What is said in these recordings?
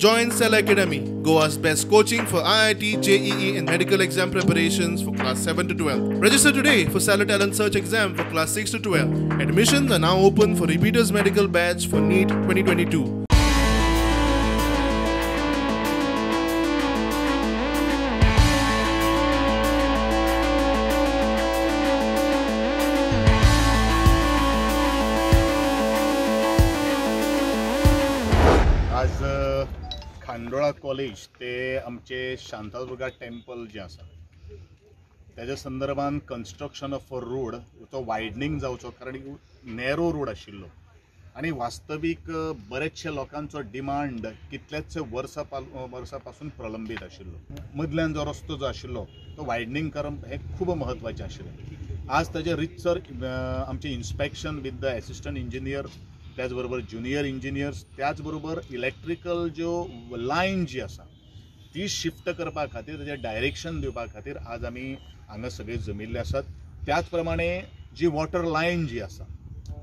Join Cell Academy, Goa's best coaching for IIT, JEE and medical exam preparations for class 7 to 12. Register today for Cellar Talent Search exam for class 6 to 12. Admissions are now open for repeaters medical batch for NEET 2022. आज Khandola college ते आमचे Shantadurga temple जे आसा त्याच्या संदर्भात construction of a road तो वायडनींग जावचो, कारण narrow road आशिल्लो आनी वास्तवीक बरेचशे लोकांचो डिमांड कितल्याच वर्सां पासून प्रलंबीत आशिल्लो. मदल्यान जो रस्तो जो आशिल्लो तो वायडनींग करप हें खूब म्हत्वाचें आशिल्लें. आज ताजें रितसर आमचें inspection with the assistant engineer, त्याचबरोबर ज्युनियर इंजिनियर्स, त्याचबरोबर इलेक्ट्रिकल ज्यो लायन जी आसा ती शिफ्ट करपा खातीर ताजें डायरेक्शन दिवपा खातीर आज आमी हांगा सगळे जमिल्ले आसात. त्याच प्रमाणे जी वॉटर लायन जी आसा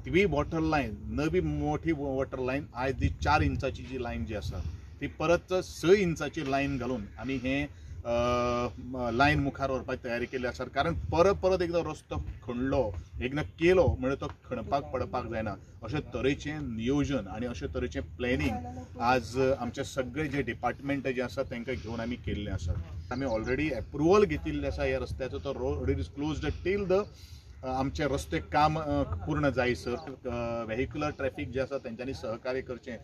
ती वॉटर लायन नवी मोठी वॉटर लायन आयज ती 4 इंचाची जी लायन जी आसा ती परत 6 इंचाची लायन घालून आमी हें लायन मुखार व्हरपाची तयारी केल्ली आसा. कारण परत परत एकदां रस्तो खणलो, एकदां केलो म्हणल्यार तो खणपाक पडपाक जायना. अशे तरेचें नियोजन आनी अशे तरेचें प्लॅनिंग आज आमचे सगळे जे डिपार्टमेंट जे आसा तांकां घेवन आमी केल्लें आसा. आमी ऑलरेडी एप्रुवल घेतिल्लें आसा ह्या रस्त्याचो. तो road is closed till the आमचे रस्ते काम पूर्ण जायसर व्हेहिक्युलर ट्रॅफिक जे आसा तेंच्यांनी सहकार्य करचें.